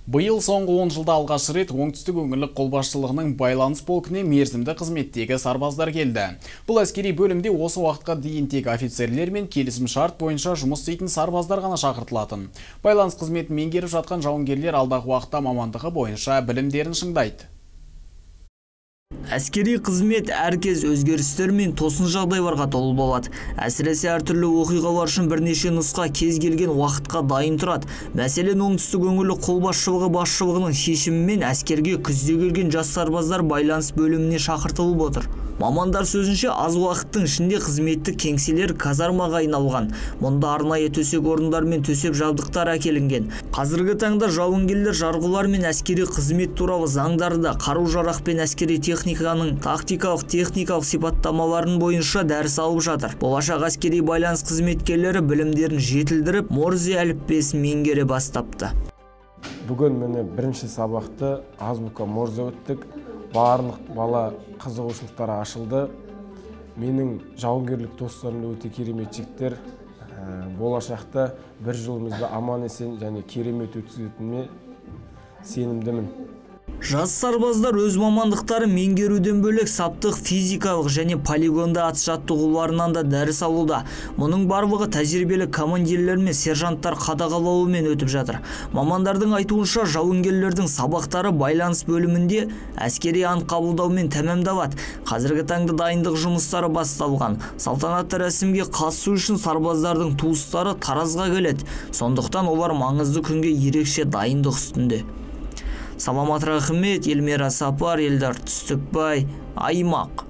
Биыл соңғы 10 жылда алғаш рет Оңтүстік өңірлік қолбасшылығының байланыс полкіне мерзімді қызметтегі сарбаздар келді. Бұл әскери бөлімде осы уақытқа дейін тек офицерлер мен келісім шарт бойынша жұмыс істейтін сарбаздар ғана шақыртылатын. Байланыс қызметін меңгеріп жатқан жауынгерлер алдағы уақытта мамандығы бойынша білімдерін шыңдайды. Әскери қызмет әркез өзгерістер мен тосын жағдайларға толы болады. Әсіресе әртүрлі оқиғалар үшін бірнеше нұсқа кез келген уақытқа дайын тұрады. Мәселен, Оңтүстік өңірлік қолбасшылығы басшылығының шешімімен әскерге күзде келген жас сарбаздар байланыс бөліміне шақыртылып отыр. Мамандар сөзінше, аз уақыттың ішінде қызметтік кеңселер казармаға айналған. Мұнда арнайы төсек орындар мен төсек жабдықтар әкелінген. Қазіргі таңда жауынгерлер жарғылар мен әскери қызмет туралы заңдарды, қару-жарақ пен әскери техниканың тактикалық, техникалық сипаттамаларын бойынша дәріс алып жатыр. Болашақ әскери байланыс қызметкерлері білімдерін жетілдіріп, Морзе әліппесін меңгере бастапты. Бүгін міне бірінші сабақты азбука Морзе өттік. Барлық бала қызығушылықтары ашылды. Менің жауынгерлік достарым өте керемет жігіттер. Болашақта бір жылымызды аман есен және керемет өткізетініме сенімдімін. Жас сарбаздар өз мамандықтарын меңгеруден бөлек саптық, физикалық және полигонда атыс жаттығуларынан да дәріс алуда. Мұның барлығы тәжірибелі командирлер мен сержанттар қадағалауымен өтіп жатыр. Мамандардың айтуынша, жауынгерлердің сабақтары байланыс бөлімінде әскери ант қабылдаумен тәмамдалады. Қазіргі таңда дайындық жұмыстары басталған. Салтанатты рәсімге қатысу үшін сарбаздардың туыстары Таразға келеді. Сондықтан олар маңызды күнге ерекше дайындық үстінде. Саламат Рахмет, Эльмира Сапар, Елдар Түстікбай, Аймақ.